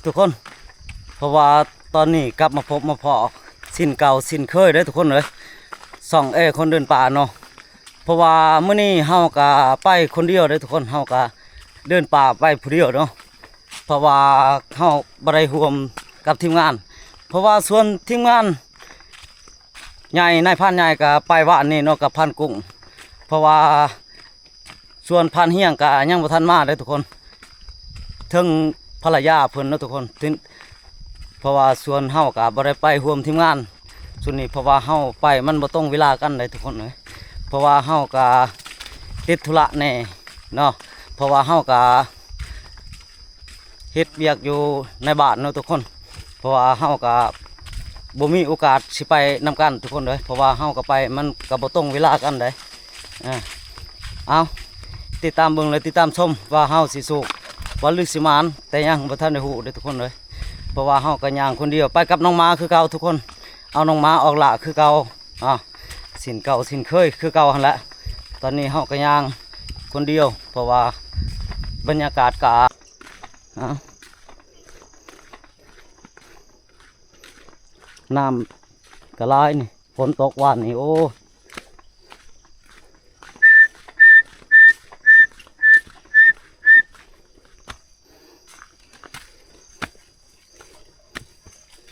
ທຸກຄົນ ເພາະວ່າຕອນນີ້ກັບມາພົບມາພໍ້ເຊັ່ນເກົ່າເຊັ່ນເຄີຍເດີທຸກຄົນເອີຍ ຊ່ອງແອຄົນເດີນປ່າເນາະ. ເພາະວ່າມື້ນີ້ເຮົາກະໄປຄົນດຽວເດີທຸກຄົນ ເຮົາກະເດີນປ່າໄປຜູ້ດຽວເນາະ ເພາະວ່າເຮົາບໍ່ໄດ້ຮ່ວມກັບທີມງານ ເພາະວ່າຊວນທີມງານໃຫຍ່ ນາຍພານໃຫຍ່ກະໄປວານນີ້ເນາະ ກັບພານກຸ້ງ ເພາະວ່າ ສ່ວນພານຮຽງກະຍັງບໍ່ທັນມາເດີທຸກຄົນ ເຖິງພັນລະຍາເພິ່ນເນາະທຸກຄົນ ເພາະວ່າສ່ວນເຮົາກະບໍ່ໄດ້ໄປຮ່ວມທີມງານຊຸດນີ້ ເພາະວ່າເຮົາໄປມັນບໍ່ຕົງເວລາກັນເດ້ທຸກຄົນເອີຍ ເພາະວ່າເຮົາກະຕິດທຸລະແດ່ເນາະ ເພາະວ່າເຮົາກະ ເຮັດວຽກຢູ່ໃນບ້ານເນາະທຸກຄົນ ເພາະວ່າເຮົາກະບໍ່ມີໂອກາດຊິໄປນຳກັນທຸກຄົນເດີ ເພາະວ່າເຮົາກະໄປມັນກະບໍ່ຕົງເວລາກັນເດ້ ອາ ເອົາ ຕິດຕາມເບິ່ງ ແລະ ຕິດຕາມຊົມວ່າເຮົາຊິໂຊກບໍ່ ຫຼື ຊິໝານ ແຕ່ຍັງບໍ່ທັນໄດ້ຮູ້ເດ້ທຸກຄົນເດີ ເພາະວ່າເຮົາກະຍ່າງຄົນດຽວ ໄປກັບນ້ອງໝາຄືເກົ່າທຸກຄົນ ເອົານ້ອງໝາອອກລ່າຄືເກົ່າ ອາ ເຊັ່ນເກົ່າເຊັ່ນເຄີຍຄືເກົ່າຫັ້ນແຫຼະ ຕອນນີ້ເຮົາກະຍ່າງຄົນດຽວ ເພາະວ່າບັນຍາກາດກະ ເອົາ ນ້ຳກະຫຼາຍນີ້ ຝົນຕົກວານນີ້ ໂອ້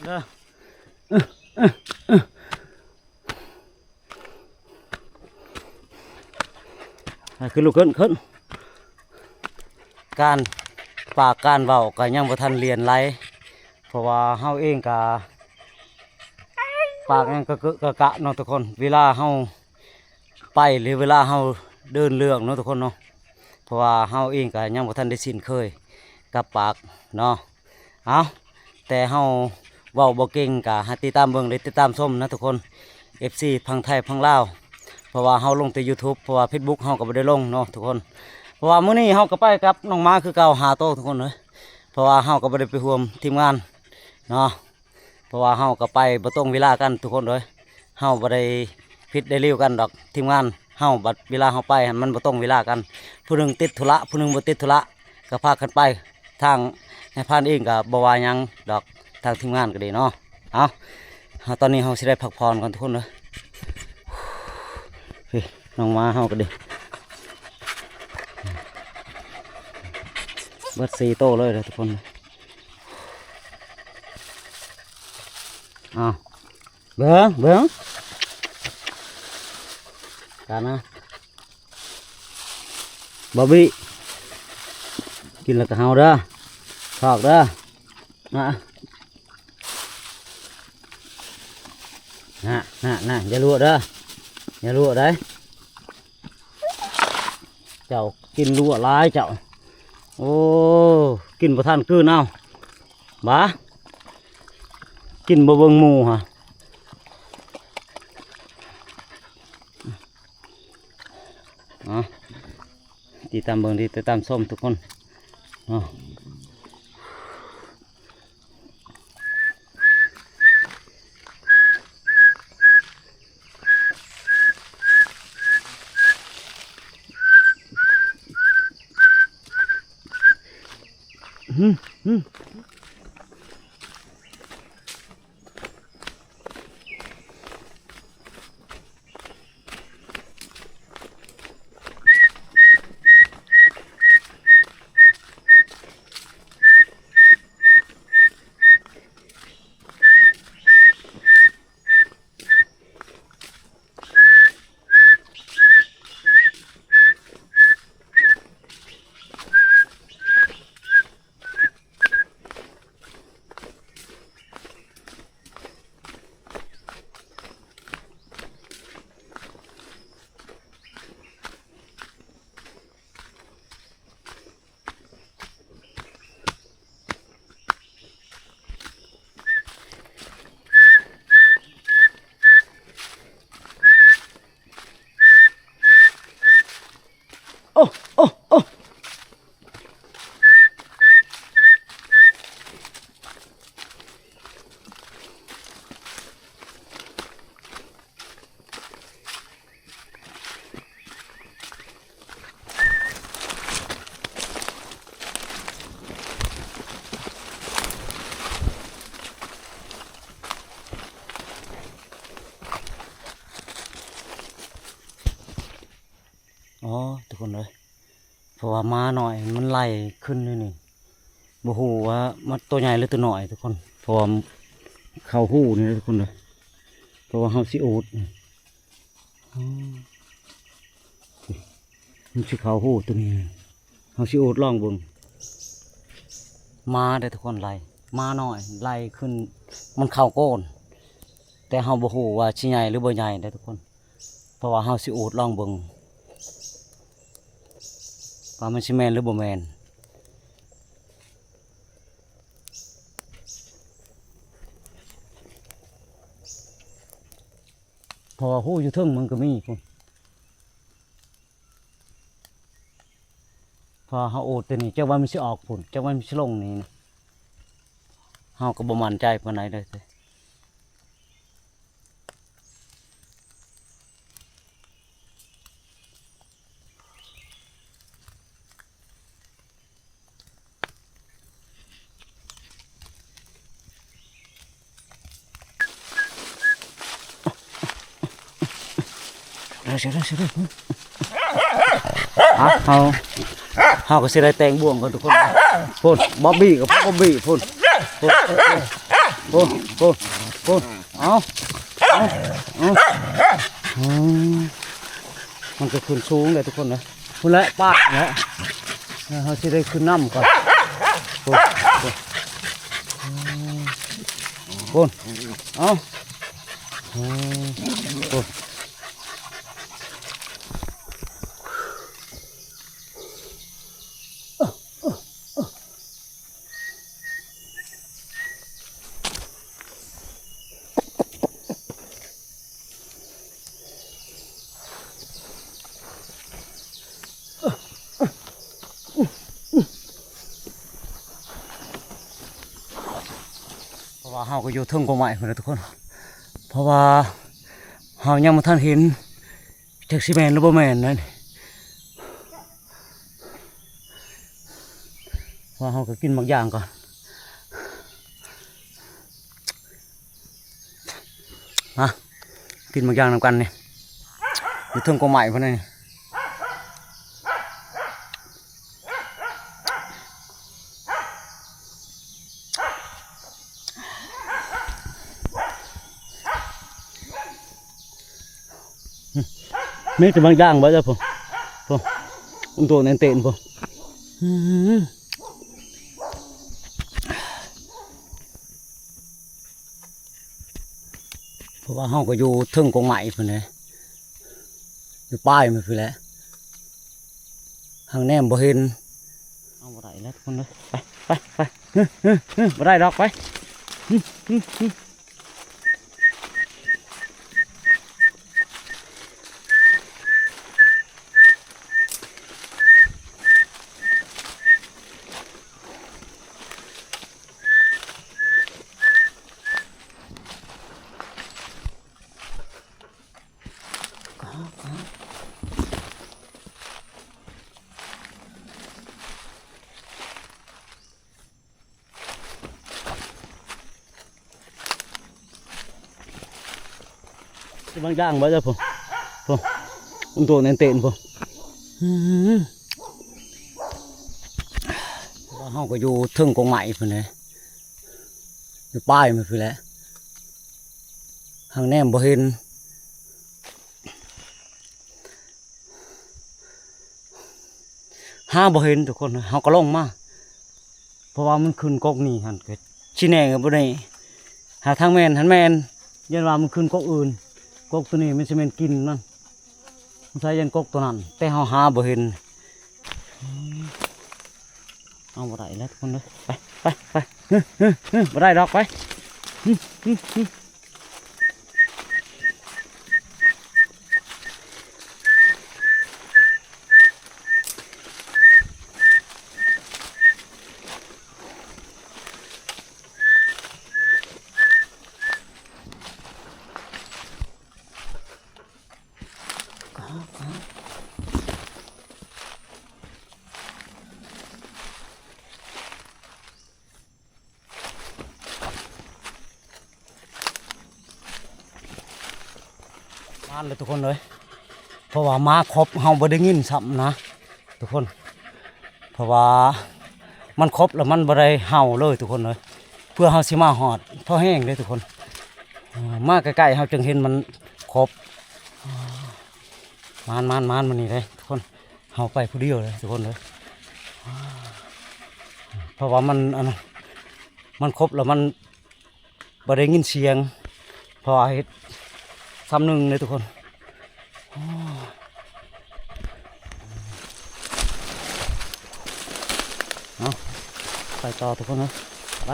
ເດີ ຂຶ້ນລູກ ຂຶ້ນ ຂຶ້ນ ການ ປາກການເວົ້າກະຍັງບໍ່ທັນຫຼຽນໄຫຼ ເພາະວ່າເຮົາເອງກະ ປາກຍັງກະເກະກະກະເນາະທຸກຄົນ ເວລາເຮົາໄປ ຫຼື ເວລາເຮົາເດີນເລື່ອງເນາະທຸກຄົນເນາະ ເພາະວ່າເຮົາເອງກະຍັງບໍ່ທັນໄດ້ຊິນເຄີຍກັບປາກເນາະ ເອົາ ແຕ່ເຮົາເວົ້າບໍ່ເກັ່ງກະໃຫ້ຕິດຕາມເບິ່ງ ແລະ ຕິດຕາມຊົມນະທຸກຄົນ ເອັຟຊີ ຝັ່ງໄທຝັ່ງລາວ ເພາະວ່າເຮົາລົງແຕ່ຢູທູບ ເພາະວ່າເຟສບຸກເຮົາກະບໍ່ໄດ້ລົງເນາະທຸກຄົນ ເພາະວ່າມື້ນີ້ເຮົາກະໄປກັບນ້ອງໝາຄືເກົ່າຫ້າໂຕທຸກຄົນເອີຍ ເພາະວ່າເຮົາກະບໍ່ໄດ້ໄປຮ່ວມທີມງານເນາະ ເພາະວ່າເຮົາກະໄປບໍ່ຕົງເວລາກັນທຸກຄົນເອີຍ ເຮົາບໍ່ໄດ້ຜິດໄດ້ລິວກັນດອກ ທີມງານເຮົາ ບັດເວລາເຮົາໄປຫັ້ນມັນບໍ່ຕົງເວລາກັນ ຜູ້ໜຶ່ງຕິດທຸລະ ຜູ້ໜຶ່ງບໍ່ຕິດທຸລະ ກະພາກັນໄປ ທາງນາຍພານເອງກະບໍ່ວ່າຫຍັງດອກ ທາງທີມງານກະດີເນາະ ເອົາ ເຮົາ ຕອນນີ້ເຮົາຊິໄດ້ພັກຜ່ອນກ່ອນທຸກຄົນເດີ ເຮີ້ຍ ນ້ອງໝາເຮົາກະດີ ເບິດສີ່ໂຕເລີຍເດີທຸກຄົນ ເອົາ ເບິ່ງ ເບິ່ງ ການນະ ບອບບີ້ ກິນແລ້ວກະເຫົ່າເດີ ຊອກເດີ ນະ ນະ ນະ ນະ ຢ່າລົວະເດີ ຢ່າລົວະໄດ໋ ເຈົ້າກິນລົວະຫຼາຍເຈົ້າ ໂອ້ ກິນບໍ່ທັນກືນເອົາ ບາ ກິນບໍ່ເບິ່ງໝູ່ຫະ ເອົາ ຕິດຕາມເບິ່ງ ຕິດຕາມຊົມທຸກຄົນເນາະ. ໂອ້ ໂອ້ ໂອ້. ອໍ ທຸກຄົນເອີຍ ເພາະວ່າໝານ້ອຍມັນໄລ່ຂຶ້ນຢູ່ນີ້ ບໍ່ຮູ້ວ່າມັນໂຕໃຫຍ່ຫຼືໂຕນ້ອຍທຸກຄົນ ເພາະວ່າເຂົ້າຮູນີ້ທຸກຄົນເອີຍ ເພາະວ່າເຮົາຊິອູດ ອືມ ມັນຊິເຂົ້າຮູໂຕນີ້ ເຮົາຊິອູດລອງເບິ່ງ ໝາເດ້ທຸກຄົນ ໄລ່ ໝານ້ອຍໄລ່ຂຶ້ນ ມັນເຂົ້າໂກນ ແຕ່ເຮົາບໍ່ຮູ້ວ່າຊິໃຫຍ່ຫຼືບໍ່ໃຫຍ່ເດ້ທຸກຄົນ ເພາະວ່າເຮົາຊິອູດລອງເບິ່ງ ວ່າມັນຊິແມ່ນຫຼືບໍ່ແມ່ນ ເພາະວ່າຮູຢູ່ເທິງມັນກໍມີພຸ້ນ ເພາະວ່າເຮົາອູດແຕ່ນີ້ ຈັກວ່າມັນຊິອອກພຸ້ນ ຈັກວ່າມັນຊິລົງນີ້ນະ ເຮົາກໍບໍ່ໝັ້ນໃຈປານໃດເດ້. ເອົາ ເອົາ ເຮົາ ເຮົາກໍຊິໄດ້ແຕ່ງບ່ວງກ່ອນທຸກຄົນ ພຸ້ນ ບອບບີ້ກັບພວກບອບບີ້ ພຸ້ນ ພຸ້ນ ພຸ້ນ ພຸ້ນ ພຸ້ນ ເອົາ ເອົາ ເອົາ ອືມ ມັນກໍຂຶ້ນສູງເດ້ທຸກຄົນເດີ ພຸ້ນແຫຼະ ປາກແຫຼະ ເຮົາຊິໄດ້ຂຶ້ນນຳກ່ອນ ພຸ້ນ ພຸ້ນ ເອົາ ອືມ ພຸ້ນ. ເພາະວ່າເຮົາກໍຢູ່ເທິງກົກໄມ້ພຸ້ນແຫຼະທຸກຄົນ ເພາະວ່າເຮົາຍັງບໍ່ທັນເຫັນ ຈັກຊິແມ່ນຫຼືບໍ່ແມ່ນນັ້ນ ວ່າເຮົາກໍກິນໝາກຢາງກ່ອນ ມາ ກິນໝາກຢາງນຳກັນນີ້ ຢູ່ເທິງກົກໄມ້ພຸ້ນນີ້. ມີແຕ່ບາງຢ່າງບໍ່ເຈົ້າ ພຸ້ນ ພຸ້ນ ອຸ້ມໂຕເຕັ້ນໆ ພຸ້ນ ອືມ ເພາະວ່າເຮົາກໍຢູ່ເທິງກົກໄມ້ພຸ້ນເດ້ ຢູ່ປາຍມັນພຸ້ນແຫຼະ ຫາກແນມບໍ່ເຫັນ ເອົາບໍ່ໄດ້ແລ້ວທຸກຄົນເອີຍ ໄປ ໄປ ໄປ ຮຶ ຮຶ ຮຶ ບໍ່ໄດ້ດອກ ໄປ ຮຶ ຮຶ ຮຶ. ບາງຢ່າງບໍ່ເຈົ້າ ພຸ້ນ ພຸ້ນ ອຸ້ມໂຕເຕັ້ນໆ ພຸ້ນ ອືມ ເຮົາກໍຢູ່ເທິງກົກໄມ້ພຸ້ນເດ້ ຢູ່ປາຍມັນພຸ້ນແຫຼະ ຫາກແນມບໍ່ເຫັນ ຫາບໍ່ເຫັນທຸກຄົນ ເຮົາກໍລົງມາ ເພາະວ່າມັນຂຶ້ນກົກນີ້ຫັ້ນ ກໍຊິແນມກັນບໍ່ໄດ້ ຫາທາງແມ່ນຫັ້ນແມ່ນ ຢ້ານວ່າມັນຂຶ້ນກົກອື່ນ ກົກໂຕນີ້ມັນຊິແມ່ນກິນມັນ ສົງໄສຢ້ານກົກໂຕນັ້ນ ແຕ່ເຮົາຫາບໍ່ເຫັນ ເອົາບໍ່ໄດ້ແລ້ວທຸກຄົນເອີຍ ໄປ ໄປ ໄປ ຮຶ ຮຶ ຮຶ ບໍ່ໄດ້ດອກ ໄປ ຮຶ ຮຶ ຮຶ. ມາແລ້ວທຸກຄົນເອີຍ ພາະວ່າໝາຄົບເຮົາບໍ່ໄດ້ຍິນຊ້ຳນະທຸກຄົນ ເພາະວ່າມັນຄົບແລ້ວມັນບໍ່ໄດ້ເຫົ່າເລີຍທຸກຄົນເອີຍ ເພື່ອເຮົາຊິມາຮອດພໍແຮງເດ້ທຸກຄົນ ເອີ ມາໃກ້ໆເຮົາຈຶ່ງເຫັນມັນຄົບ ມານໆໆ ມານີ້ເດ້ທຸກຄົນ ເຮົາໄປຜູ້ດຽວເດ້ທຸກຄົນເອີຍ ເພາະວ່າມັນ ອັນນັ້ນ ມັນຄົບແລ້ວມັນ ບໍ່ໄດ້ຍິນສຽງ ເພາະວ່າເຮັດຊ້ຳໜຶ່ງເດ້ທຸກຄົນ ເອົາ ໄປຕໍ່ທຸກຄົນເອີຍ ໄປ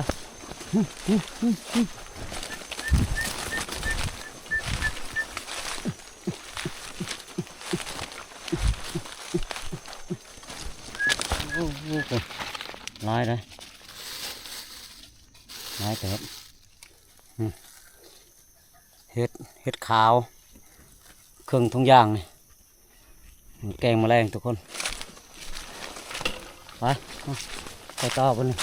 ໂອ້ໂຫ ຫຼາຍເດ້ ຫຼາຍເຕີບ ອືມ ເຫັດ ເຫັດຂາວ ເຄິ່ງຖົງຢາງນີ້ ແກງມະແລງທຸກຄົນ ໄປ ໄປຕໍ່ບັດນີ້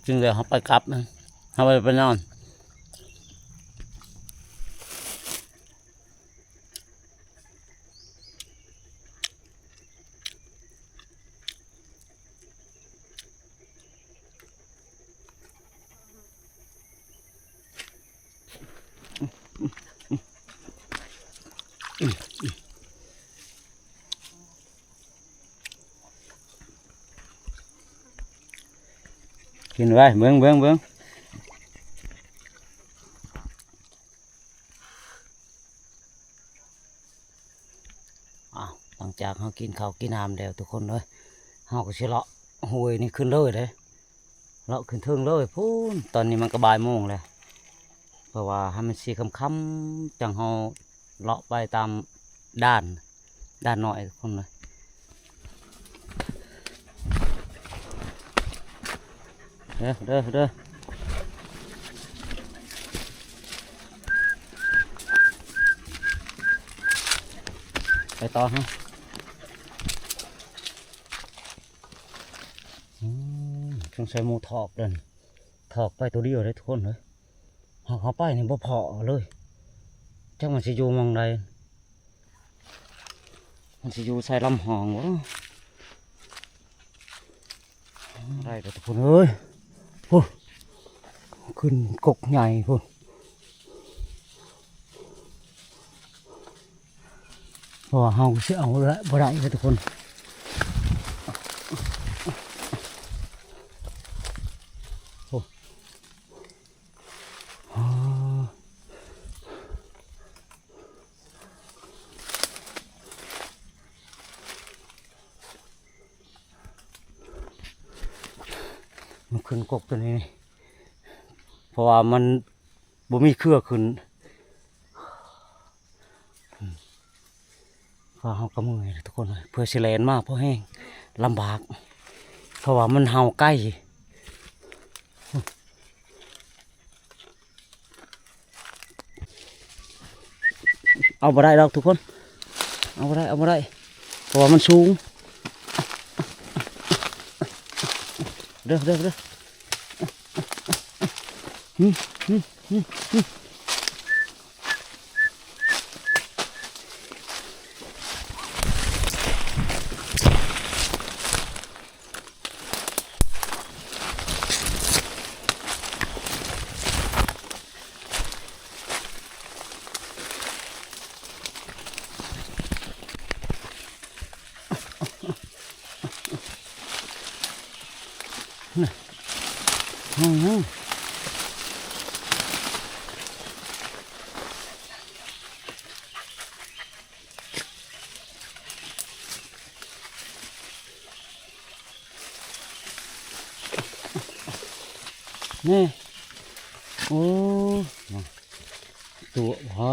ຈຶ່ງແລ້ວເຮົາໄປກັບນະ ເຮົາບໍ່ໄດ້ໄປນອນ. ກິນໄວ້ ເບິ່ງ ເບິ່ງ ເບິ່ງ. ອ້າວ ຫຼັງຈາກເຮົາກິນເຂົ້າກິນນ້ຳແລ້ວທຸກຄົນເອີຍ ເຮົາກໍຊິເລາະຫ້ວຍນີ້ຂຶ້ນເລີຍເດ້ ເລາະຂຶ້ນເທິງເລີຍພຸ້ນ. ຕອນນີ້ມັນກໍບ່າຍໂມງແລ້ວ ເພາະວ່າໃຫ້ມັນຊິຄ່ຳໆ ຈັ່ງເຮົາເລາະໄປຕາມດ່ານ ດ່ານນ້ອຍທຸກຄົນເອີຍ ເດີ ເດີ ເດີ ໄປຕໍ່ເຮົາ. ອືມ ສົງໄສໝູຖອກເດີ ຖອກໄປໂຕດຽວເດ້ທຸກຄົນເອີຍ. ຫາກເຮົາໄປນີ້ບໍ່ພໍ້ເລີຍ ຈັກມັນຊິຢູ່ໝ່ອງໃດ ມັນຊິຢູ່ໃສ່ລຳຫ້ອງບໍ່ ໄດ້ແລ້ວທຸກຄົນເອີຍ ໂອ້ ຂຶ້ນກົກໃຫຍ່ພຸ້ນ. ເພາະວ່າເຮົາຊິເອົາລະ ບໍ່ໄດ້ເດີທຸກຄົນ ໂອ້ ມັນຂຶ້ນກົກໂຕນີ້ ເພາະວ່າມັນ ບໍ່ມີເຄືອຂຶ້ນ ພາເຮົາກໍເມື່ອຍທຸກຄົນເອີຍ ເພື່ອຊິແລ່ນມາພໍແຮງ ລຳບາກ ເພາະວ່າມັນເຫົ່າໄກ ເອົາບໍ່ໄດ້ດອກທຸກຄົນ ເອົາບໍ່ໄດ້ ເອົາບໍ່ໄດ້ ເພາະວ່າມັນສູງ ເດີ ເດີ ເດີ. ນີ້ ໂອ້ ຕົວະຫວາ.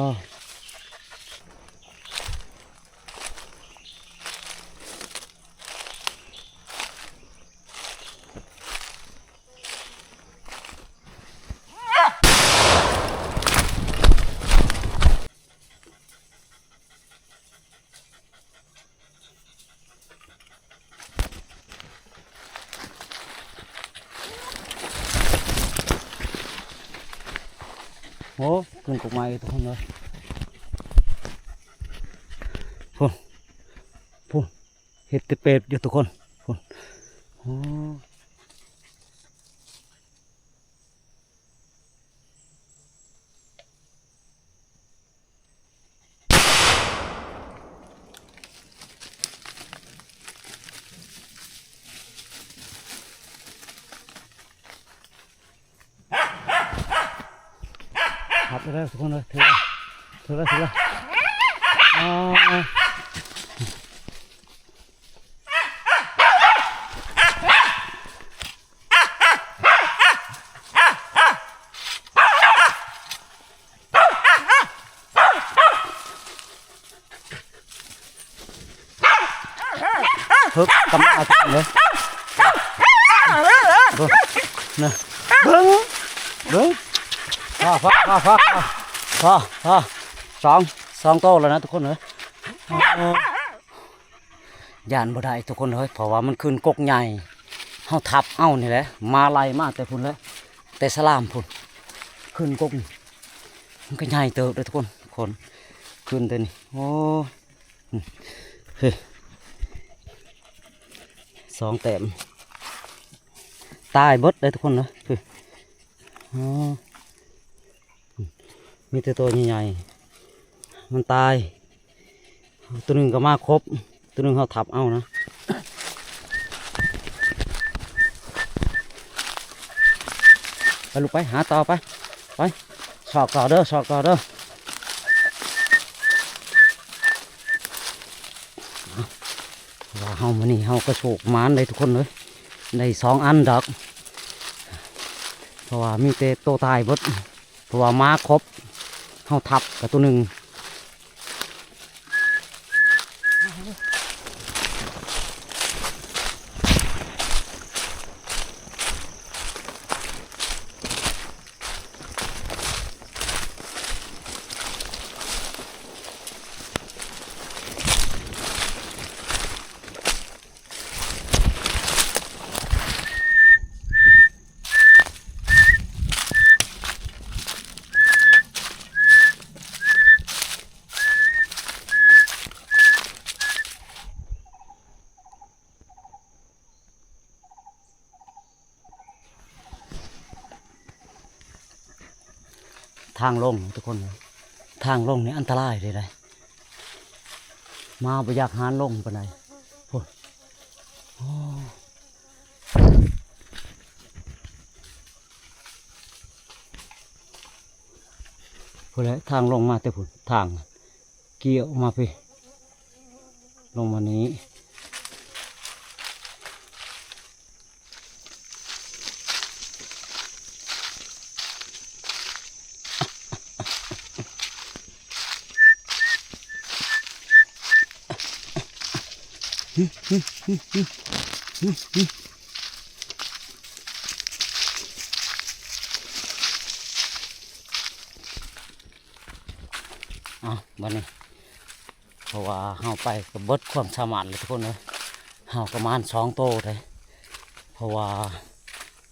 ເ ໂອ້ ຂຶ້ນກົກໄມ້ທຸກຄົນເອີຍ ພຸ້ນ ພຸ້ນ ເຮັດແຕ່ເປັດຢູ່ທຸກຄົນ ພຸ້ນ ໂອ້. ຮັບໄດ້ແລ້ວທຸກຄົນເອີຍ ຖືແລ້ວ ຖືແລ້ວ ຖືແລ້ວ ອໍ. ເຮີບ ກຳລັງເອົາເລີຍ ເບິ່ງ ເບິ່ງ ເບິ່ງ ຟ້າ ຟ້າ ຟ້າ ສອງ ສອງໂຕແລ້ວນະທຸກຄົນເອີຍ. ຢ້ານບໍ່ໄດ້ທຸກຄົນເອີຍ ເພາະວ່າມັນຂຶ້ນກົກໃຫຍ່ ເຮົາທັບເອົານີ້ແຫຼະ ມາໄລ່ມາແຕ່ພຸ້ນແຫຼະ ແຕ່ສະຫຼາມພຸ້ນ ຂຶ້ນກົກນີ້ ມັນກໍໃຫຍ່ເຕີບເດ້ທຸກຄົນ ຄົນຂຶ້ນແຕ່ນີ້ ໂອ້ ເຮີ້ຍ ສອງແຕ້ມ ຕາຍເບິດເດ້ທຸກຄົນເອີຍ ເຮີ້ຍ ອໍ. ມີແຕ່ໂຕໃຫຍ່ໆ ມັນຕາຍ ໂຕໜຶ່ງກໍມາຄົບ ໂຕໜຶ່ງເຮົາທັບເອົານະ ໄປລູກໄປ ຫາຕໍ່ໄປ ໄປ ຊອກຕໍ່ເດີ ຊອກຕໍ່ເດີ. ວ່າເຮົາມື້ນີ້ເຮົາກໍໂຊກໝານໄດ້ທຸກຄົນເອີຍ ໄດ້ສອງອັນດອກ ເພາະວ່າມີແຕ່ໂຕຕາຍເບິດ ເພາະວ່າມາຄົບ ເຮົາທັບກັບໂຕໜຶ່ງ. ທາງລົງທຸກຄົນ ທາງລົງນີ້ອັນຕະລາຍເດ້ ໄດ໋ ມາບໍ່ຢາກຫານລົງປານໃດ ໂອ້ ໂອ້ ພຸ້ນແຫຼະ ທາງລົງມາແຕ່ພຸ້ນ ທາງ ກ່ຽວມາພີ້ ລົງມານີ້ ເອົາ ບາດນີ້ ເພາະວ່າເຮົາໄປກໍເບິດຄວາມສາມາດແລ້ວທຸກຄົນເອີຍ ເຮົາກໍໝານສອງໂຕເດ້ ເພາະວ່າ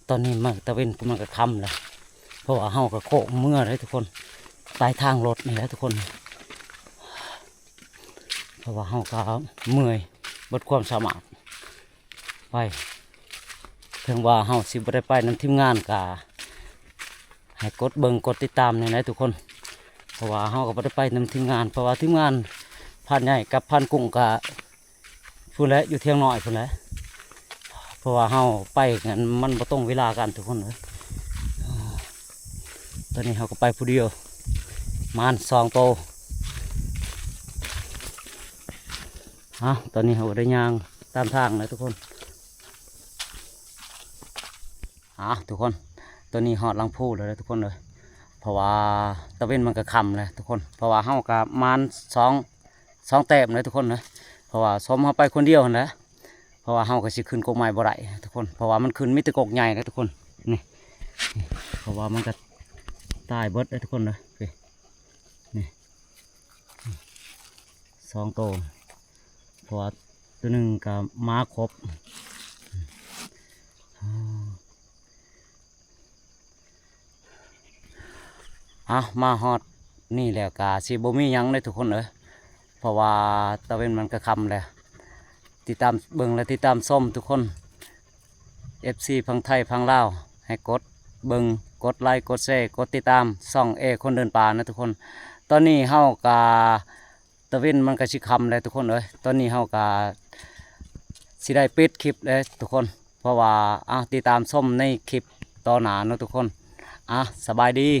ຕອນນີ້ມັນຕາເວັນມັນກໍຄ່ຳແລ້ວ ເພາະວ່າເຮົາກໍໂຄ້ງເມືອເດ້ທຸກຄົນ ປາຍທາງລົດນີ້ແຫຼະທຸກຄົນ ເພາະວ່າເຮົາກໍເມື່ອຍເບິດຄວາມສາມາດ ໄປ ເຖິງວ່າເຮົາຊິບໍ່ໄດ້ໄປນຳທີມງານ ກະໃຫ້ກົດເບິ່ງກົດຕິດຕາມແດ່ນະທຸກຄົນ ເພາະວ່າເຮົາກໍບໍ່ໄດ້ໄປນຳທີມງານ ເພາະວ່າທີມງານພານໃຫຍ່ກັບພານກຸ້ງກະພຸ້ນແຫຼະ ຢູ່ທຽງນ້ອຍພຸ້ນແຫຼະ ເພາະວ່າເຮົາໄປນັ້ນມັນບໍ່ຕົງເວລາກັນທຸກຄົນເອີຍ ຕອນນີ້ເຮົາກໍໄປຜູ້ດຽວ ໝານສອງໂຕ ເອົາ ຕອນນີ້ເຮົາກໍໄດ້ຍ່າງຕາມທາງແລ້ວທຸກຄົນ ເອົາ ທຸກຄົນ ຕອນນີ້ຮອດຫຼັງພູແລ້ວເດີທຸກຄົນເອີຍ ເພາະວ່າຕາເວັນມັນກໍຄ່ຳແລ້ວທຸກຄົນ ເພາະວ່າເຮົາກໍໝານສອງ ສອງແຕ້ມເດີທຸກຄົນເອີຍ ເພາະວ່າສົມເຮົາໄປຄົນດຽວຫັ້ນແຫຼະ ເພາະວ່າເຮົາກໍຊິຂຶ້ນກົກໄມ້ບໍ່ໄດ້ທຸກຄົນ ເພາະວ່າມັນຂຶ້ນມີແຕ່ກົກໃຫຍ່ເດີທຸກຄົນ ນີ້ ເພາະວ່າມັນກໍຕາຍເບິດເດີທຸກຄົນເດີ ນີ້ ສອງໂຕ ເພາະວ່າໂຕໜຶ່ງກໍມາຄົບ. ອ່ະ ມາຮອດນີ້ແລ້ວກະຊິບໍ່ມີຫຍັງເດ້ທຸກຄົນເອີຍ ເພາະວ່າຕາເວັນມັນກະຄ່ຳແລ້ວ. ຕິດຕາມເບິ່ງ ແລະ ຕິດຕາມຊົມທຸກຄົນ ເອັຟຊີ ຝັ່ງໄທຝັ່ງລາວ ໃຫ້ກົດເບິ່ງ ກົດໄລ ກົດແຊ ກົດຕິດຕາມຊ່ອງ ເອ ຄົນເດີນປ່ານະທຸກຄົນ. ຕອນນີ້ເຮົາກະ ຕາເວັນມັນກະຊິຄ່ຳແລ້ວທຸກຄົນເອີຍ. ຕອນນີ້ເຮົາກະຊິໄດ້ປິດຄລິບແລ້ວທຸກຄົນ ເພາະວ່າ ອ່ະ ຕິດຕາມຊົມໃນຄລິບຕໍ່ໜ້າເນາະທຸກຄົນ. ອ່ະ ສະບາຍດີ.